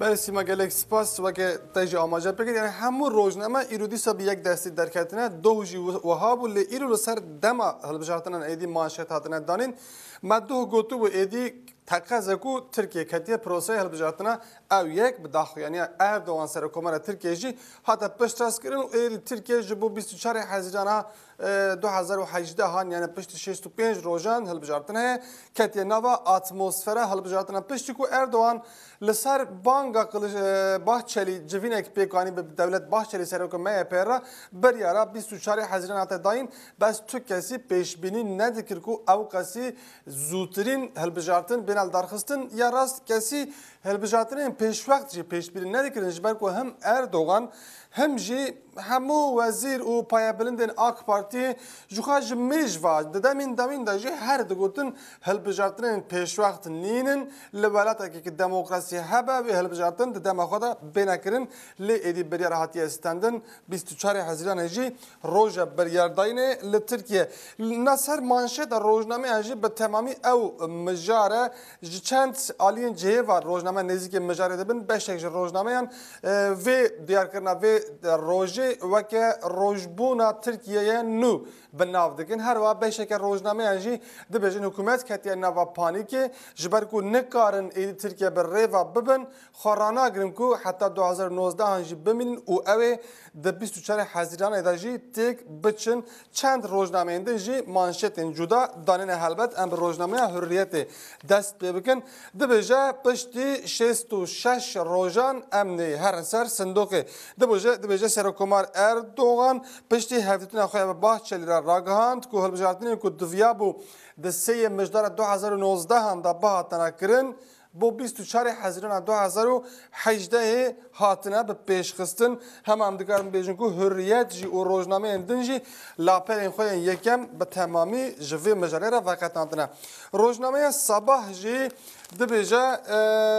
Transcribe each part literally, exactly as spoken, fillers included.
Belê Sîma, gelek spas. Weke te jî amaje pê kir. Yani hemû rojname îro dîsa bi yek destî derketine. Doh jî wi-, wiha bû, lê îro li ser dema hilbijartinan êdî manşet hatine danîn. Me doh gotibû êdî teqez e ku Tirkiye ketiye proseyê hilbijartina ew yek bi daxuyaniya Erdogan Serokomara Tirkiye jî hate piştrast kirin û êdî Tirkiye ji bo bîst û çarê Hezîrana e, du hezar û hejdeh han, yani piştî şêst û pênc rojan hilbijartin heye, ketiye nava atmosfera hilbijartina. Piştî ku Erdogan li ser banga Kılıç-, e, Bahçeli civînek pêk anî bi Devlet Bahçeli seroka M H P re biryara bîst û çarê Hezîran hate dayîn, bes tu kesî pêşbînî nedikir ku ew kesî zûtirîn hilbijartin bêne lidarxistin ya rast kesî hilbijartinên pêşwext jî pêşbînî nedikirin, ji ber ku him Erdogan him jî hemû wezîr û payebilindên AK Partiyê ji xwe ji mêj ve di demên dawîn de jî her digotin hilbijartinên pêşwext nînin, li welatekî ki demokrasî hebe wê hilbijartin di dema xwe de bêne kirin, lê êdî biryar hatiye stendin, bîst û çarê Hezîranê jî roja biryardayînê li Tirkiye. Na ser manşeta rojnameyan jî bi temamî ew mijare ji çend aliyên cihê ve rojname nêzîkê mijarê dibin. Beşek ji rojnameyan, e, vê diyarkirina vê rojê weke rojbûna Tirkiyeyê nû bi nav dikin. Her wiha beşeke rojnameyan jî dibêjin hikûmet ketiye nava panîkê, ji ber ku nikarin êdî Tirkiye bi rê ve bibin, xwe ranagrin ku heta du hezar û nozdeh an jî bimînin û ew ê di bîst û çarê Hezîranê de jî têk biçin. Çend rojnameyên din jî manşetên cuda danine helbet. Em bi rojnameya Hurriyetê dest pê bikin. Dibêje piştî şêst û şeş rojan em nê herin ser sindoqê. Dibêje, dibêje Serokomar Erdogan piştî hevdîtina xwe ya bi Bahçelî re ragihand ku hilbijartinên ku diviyabû di sêyê Mijdara du hezar û nozdeh an de bihatine kirin, bo bîst û çarê Hezîrana du hezar û hejdehê hatine bi pêşxistin. Hema em dikarin bêjin ku Hurriyet jî û rojnameyên din jî laperên xwe yên yekem bi temamî ji vê mijarê re veqetandine. Rojnameya Sabah jî dibêje,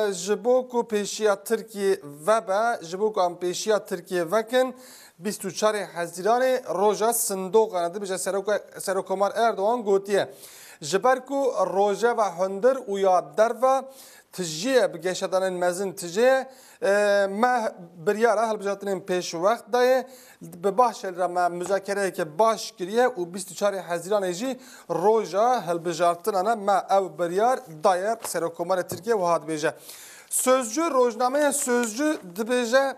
e, ji bo ku pêşiya Tirkiyê vebe, ji bo ku em pêşiya Tirkiyê vekin, bîst û çarê Hezîranê roja sindoqan e. Dibêje Seroka-, Serokomar Erdogan gotiye, ji ber ku rojeva hundir û ya derve tijî ye, bi geşedanên mezin tijî ye, e, me biryara hilbijartinên pêşwext daye, bi Bahçelî re me muzakereyeke baş kiriye û bîst û çarê Hezîranê jî roja hilbijartinan e, me ew biryar daye. Serokomarê Tirkiye wiha dibêje. Sözcü, rojnameya Sözcü dibêje,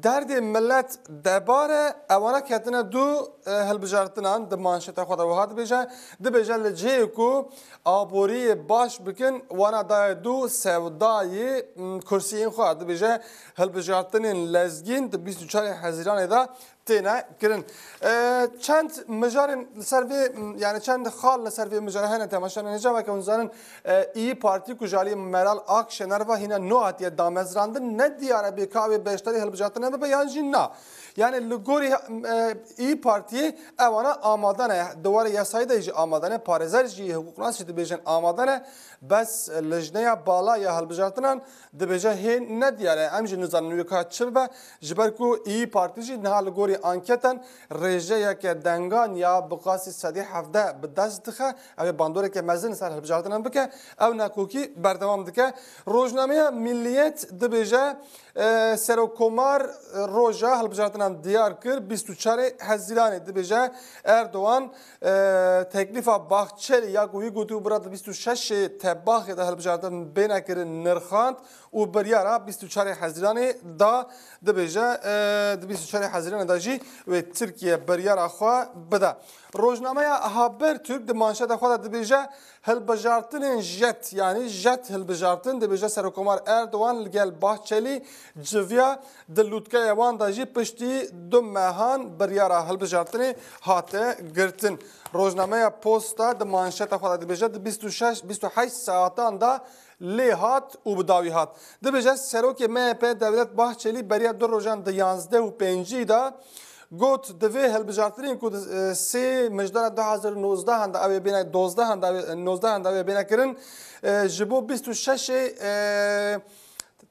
derdê millet debar e, ewana ketine dû, e, hilbijartinan, di manşeta xwe de wiha dibêje, dibêje li cihê ku aboriyê baş bikin, wana daye dû sewdayê, m, kursiyên xwe, dibêje hilbijartinên lezgîn di bîst û çarê Hezîranê de têne kirin. E, çend mijarên li ser vê, m, yani çend xal li ser vê mijarê hene temaşa nêce, weke hûn zanin, e, İYİ Partî ku ji alî Meral Akşener ve hîna nû hatiye damezrandin, ne diyar e bê ka wê beşdarî hilbijartinê bibe yan jî na. Yani li gorî, e, İYİ Partiyê ewana amade ne, di warê yasayî de jî amade ne, parêzer jî, hiqûqnas jî dibêjin amade ne, bes lijneya bala ya hilbijartinan dibêje hê ne diyar e, em jî nizanin wê ka çi bibe, ji ber ku İYİ Partî jî niha li gorî anketan rêjeyeke dengan ya bi qasî sedî hevdeh bi dest dixe, ew ê bandoreke mezin li ser hilbijartinan bike, ew nakokî berdewam dike. Rojnameya Milliyet dibêje, e, Serokomar, e, roja hilbijartinan diyar kir, bîst û çarê Hezîranê dibêje Erdogan, e, teklîfa Bahçelî ya ku wî gotî û bira di bîst û şeşê Tebaxê de hilbijartin bêne kirin nirxand û biryara bîst û çarê Hezîranê da, dibêje, e, di bîst û çarê Hezîranê de jî wê Tirkiye biryara xwe bide. Rojnameya Habertürk di manşeta xwe de dibêje, hilbijartinên jet, yanî jet hilbijartin, dibêje Serokomar Erdogan li gel Bahçelî civiya, di lûtkeya wan de jî piştî du mehan biryara hilbijartinê hate girtin. Rojnameya Posta di manşeta xwe de dibêje, di bîst û şeş, bîst û heşt saetan de lê hat û bi dawî hat. Dibêje serokê M H P Devlet Bahçelî beriya du rojan di yanzdeh û pêncî de got, divê hilbijartinên ku di, e, sê Mijdara du hezar û nozdeh de ew ê bêne dozdeh de ew ê, nozdeh de ew ê bêne kirin, e, ji bo bîst û şeşê, e,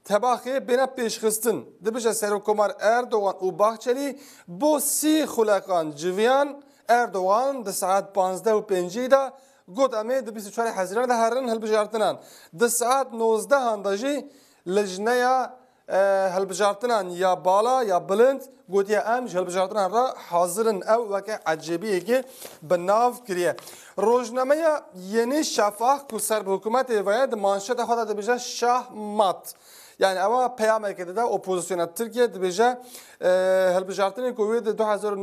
Tebaxê bêne pêşxistin. Dibêje Serokkomar Erdogan û Bahçelî bo sî xuleqan civiyan. Erdogan di saet panzdeh û pêncî de got, em ê di bîst û çarê Hezîranê de herin hilbijartinan. Di saet nozdehan de jî lijneya, e, hilbijartinan ya bala ya bilind, gotiye, em ji hilbijartinan re hazir in. Ew weke ecêbiyekê bi nav kiriye. Rojnameya Yeni Şafak ku ser bi hikûmetê ve ye, di manşeta xwe de dibêje şah mat. Yani ewa peyameke dide opozisyona Tirkiye, dibêje, e, hilbijartinê ku wê di du hezar û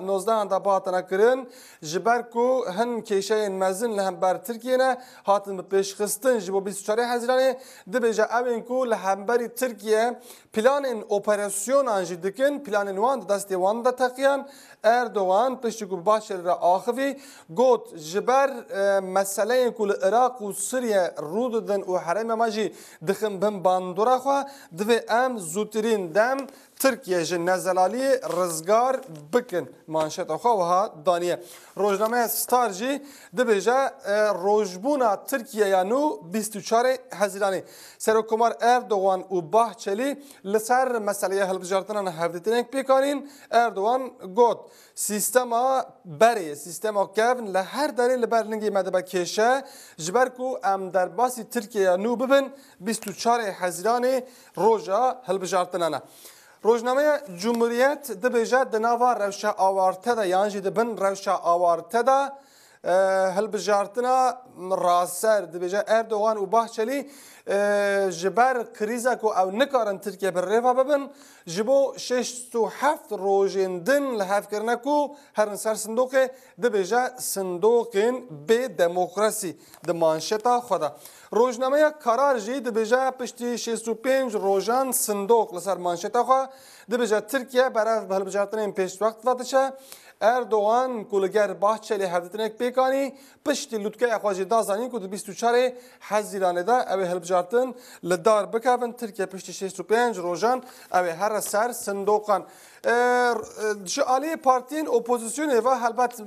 nozdeh de bihatine kirin, ji ber ku hin kêşeyên mezin li hember Tirkiye ne, hatin bi pêşxistin ji bo bîst û çarê Hezîranê, dibêje ew ên ku li hemberî Tirkiye planên operasyonan jî dikin, planên wan di destê wan de teqiyan. Erdogan piştî ku bi Bahçelî re axivî, got, ji ber, e, meseleyên ku li Iraq û Sûriye rû didin û herêma me jî dixin bin bandora xwe, divê em zûtirîn dem Tirkiye ji nezelaliyê rizgar bikin. Manşeta xwe wiha daniye. Rojnameya Star jî dibêje, e, rojbûna Tirkiye ya nû bîst û çarê Hezîranê. Serokkomar Erdogan û Bahçelî li ser meseleya hilbijartinan hevdîtinek pêk anîn. Erdogan got, sîstema berê, sîstema kevn li her derê li ber lingê me dibe kêşe, ji ber ku em derbasî Tirkiyeya nû bibin, bîst û çarê Hezîranê roja hilbijartinan e. Rojnameya Cumhuriyet dibêje, di nava rewşa awarte de yan jî di bin rewşa awarte de, e, hilbijartina raser, dibêje Erdogan û Bahçelî, e, ji ber krîza ku ew nikarin Tirkiye bi rêva bibin, ji bo şêst û heft rojên din li hev kirine ku herin ser sindoqê, dibêje sindoqên bê demokrasî di manşeta xwe de. Rojnameya Karar jî dibêje piştî şêst û pênc rojan sindoq li ser manşeta xwe dibêje Tirkiye berev bi hilbijartinên pêşwext ve diçe. Erdogan ku li ger Bahçelî hevdîtinek pêk anî, piştî lûtkeya xwe jî da zanîn ku di bîst û çarê Hezîranê de ew ê hilbijartin li dar bikevin. Tirkiye piştî şêst û pênc rojan ew ê here ser sindoqan. E, e, ji aliyê partiyên opozisyonê ve helbet, e,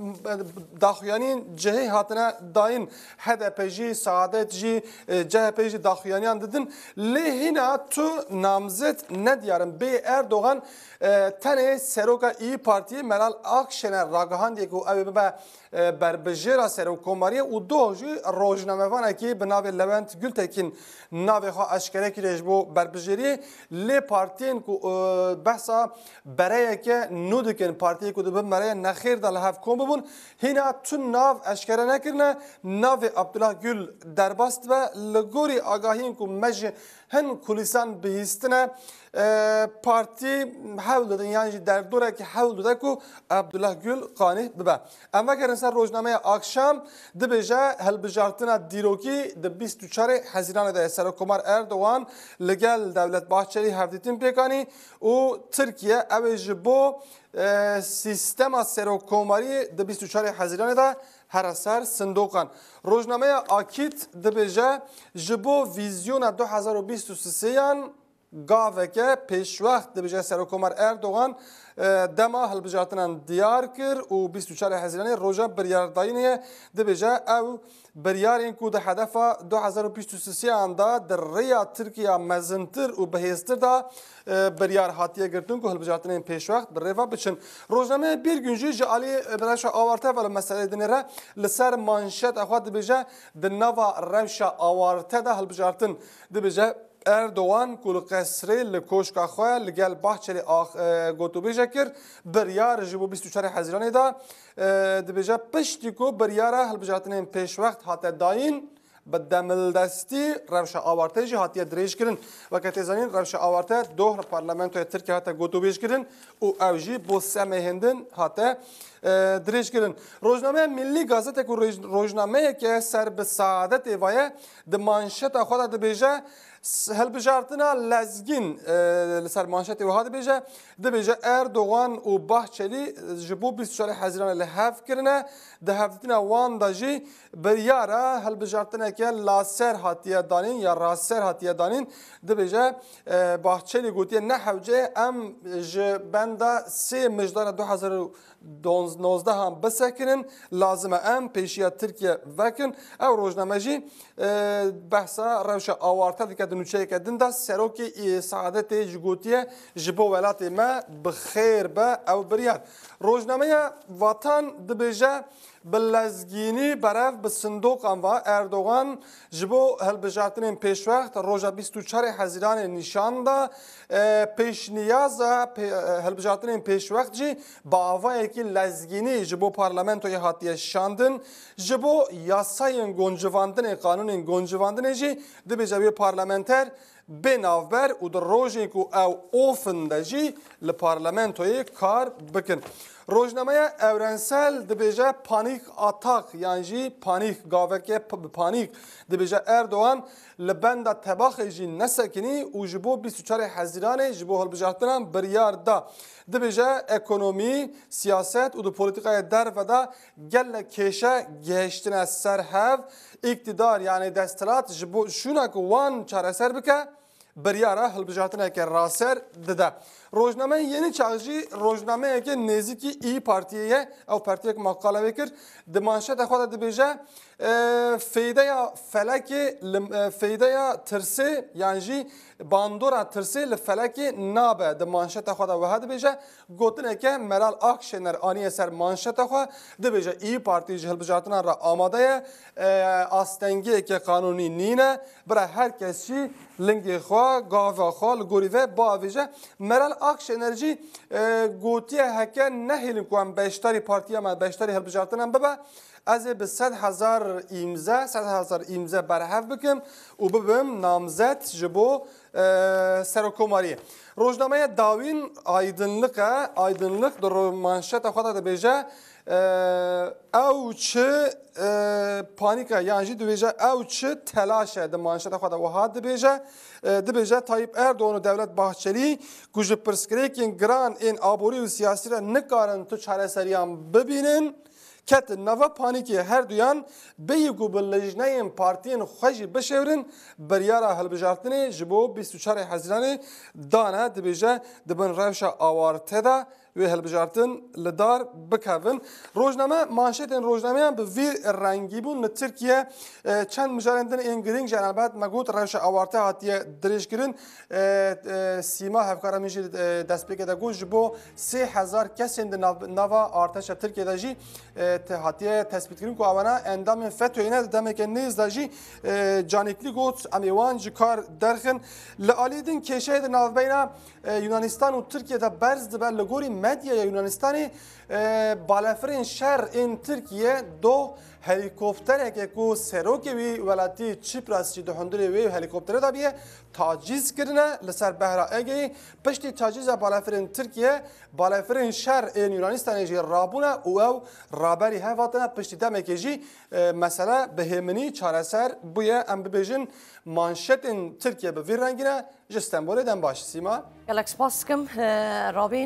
daxuyaniyên cihê hatine dayîn. H D P jî, Saadet jî, e, C H P jî daxuyaniyan didin. Lê hîna tu namzet nediyar in. Bê Erdogan, e, tenê seroka İYİ Partiyê Meral Akşener ragihandiye ku ew ê bibe, e, berbijêra serokkomariyê û doh jî rojnamevanekî bi navê Levent Gültekin navê xwe eşkere kiriye ji bo berbijêriyê. Lê partiyên ku, e, behsa bereyeke nû dikin, partiyê ku dibin bereyê nexêr de li hev kom bibûn, hîna tu nav eşkere nekirine. Navê Abdullah Gül derbas dibe. Li gorî agahiyên ku me ji hin kulîsan bihîstine, e, partî hewl didin yan jî derdorek hewl dide ku Abdullah Gül qanîh bibe. Em vegerin ser rojnameya Akşam, dibêje hilbijartina dîrokî di bîst û çarê Hezîranê de ye. Serokkomar Erdogan li gel Devlet Bahçelî hevdîtin pêk anî û Tirkiye ew ê ji bo, e, sîstema serokkomariyê di bîst û çarê Hezîranê de here ser sindoqan. Rojnameya Akît dibêje, ji bo vîzyona du hezar û bîst û sêyan gaveke pêşwext, dibêje Serokkomar Erdogan, e, dema hilbijartinan diyar kir û bîst û çarê Hezîranê roja biryardayînê ye. Dibêje ew biryarên ku di hedefa du hezar û bîst û sêyan de di rêya Tirkiya mezintir û bihêztir de, e, biryar hatiye girtin ku hilbijartinên pêşwext bi rê ve biçin. Rojnameya Bir Gün jî ji alî, e, rewşa awarte ve li meseleyê dinêre, li ser manşeta xwe dibêje, di nava rewşa awarte de hilbijartin, dibêje Erdogan ku li qesrê li koşka xwe li gel Bahçelî ax-, e, gotûbêje kir, biryar ji bo bîst û çarê Hezîranê de, e, dibêje piştî ku biryara hilbijartinên pêşwext hate dayîn, bi demildestî rewşa awarte jî hatiye dirêjkirin. Weke tê zanîn, rewşa awarte doh li Parlamentoya Tirkiye hate gotûbêjkirin û ew jî bo sê mehên din hate, e, dirêjkirin. Rojnameya Millî Gazete ku roj-, rojnameyeke ser bi Saadetê ve ye, di manşeta xwe de dibêje, s-, hilbijartina Lezgîn, e, li ser manşetê wiha dibêje, dibêje Erdogan û Bahçelî, e, ji bo bîst û çarê Hezîranê li hev kirine, di hevdîtina wan de jî biryara hilbijartineke laser hatiye danîn ya raser hatiye danîn. Dibêje, e, Bahçelî gotiye, ne hewce em ji benda sê mijdara du hezar û nozdeh an bisekinin, lazim e em pêşiya Tirkiye vekin. Ew rojname jî, e, behsa rewşa awarte dike di nûçeyeke din de. Serokê, e, Saadetê jî gotiye, ji bo welatê me bi xêr be ew biryar. Rojnameya Vatan dibêje, Bi lezgînî berev bi sindoqan ve Erdogan ji bo hilbijartinên pêşwext roja bîst û çarê Hezîranê nîşan da, e, pêşniyaza pê-, e, hilbijartinên pêşwext jî bi avayekî lezgînî ji bo parlamentoyê hatiye şandin. Ji bo yasayên goncivandinê, qanûnên goncivandinê jî dibêje wê parlamenter bê navber û di rojên ku ew of in de jî li parlamentoyê kar bikin. Rojnameya Evrensel dibêje panîk atak yan jî panîk gaveke p-, bi panîk dibêje Erdogan li benda tebaxê jî nesekinî û ji bo bîst û çarê Hezîranê ji bo hilbijartinan biryar da. Dibêje ekonomî, siyaset û di polîtîkaya derve de gelek kêşe gihiştine ser hev. Îktidar, yanî desthilat ji bo şûna ku wan çareser bike, biryara hilbijartineke raser dide. Rojnameya Yeni Çağ jî rojnameyeke nêzîkî İYİ Partiyê ye. Ew partiyek me qala wê kir. Di manşeta xwe de dibêje, e, feydeya felekê li, e, feydeya tirsê yan jî bandora tirsê li felekê nabe. Di manşeta xwe de wiha dibêje, gotineke Meral Akşener aniye ser manşeta xwe, dibêje, İYİ Partî ji hilbijartinan re amade ye, e, astengiyeke qanûnî nîne, bira her kes jî lingê xwe, gava xwe li gorî ve biavêje. Meral Akşener jî, e, gotiye, heke nehêlin ku em beşdarî partiya me, beşdarî hilbijartinan bibe, ez ê bi sed hezar îmze, sed hezar îmze berhev bikim û bibim namzet ji bo, e, serokomariyê. Rojnameya dawîn Aydınlık e. Aydınlık di ro-, manşeta xwe de dibêje, e, ew çi, e, panîk e yan jî dibêje ew çi telaş e, di manşeta xwe de wiha dibêje. E, dibêje Tayyip Erdogan û Devlet Bahçeli ku ji pirsgirêkên giran ên aborî û siyasî re nikarin tu çareseriyan bibînin, ketin nava panîkê. Herduyan bêyî ku bi lijneyên partiyên xwe jî bişêwrin, biryara hilbijartinê ji bo bîst û çarê Hezîranê dane, dibêje di bin rewşa awarte de wê hilbijartin li dar bikevin. Rojname, manşetên rojnameyan bi vî rengî bûn. Li Tirkiye, e, çend mijarên din ên girîng jî, elbet me got rewşa awarte hatiye dirêjkirin. E, e, Sîma, hevkara min jî, e, destpêkê de got, ji bo sê hezar kesên di nav-, nava artêşa Tirkiyê de jî, e, te-, hatiye tespîtkirin ku ewana endamên fetoyê ne. Di demeke nêz de jî, e, Canikli got, em ê wan ji kar derxin. Li alî din kêşeyê di navbeyna, e, Yunanistan û Tirkiye de berz dibe. Li gorî medyaya Yunanistanê, e, balefirên şer ên Tirkiye doh helîkoptereke ku serokê wî welatî Çipras jî di hundirê wê helîkopterê de bûye, tacîz kirine li ser behra Egeyê. Piştî tacîza balefirên Tirkiye, balefirên şer ên Yunanistanê jî rabûne û ew raberî hev hatine. Piştî demekê jî, e, mesele bi hêminî çareser bûye. Em bibêjin manşetên Tirkiye bi vî rengî ne. Ji Stenbolê dem baş, Sîma. Gelek spas dikim, e, Rabîn.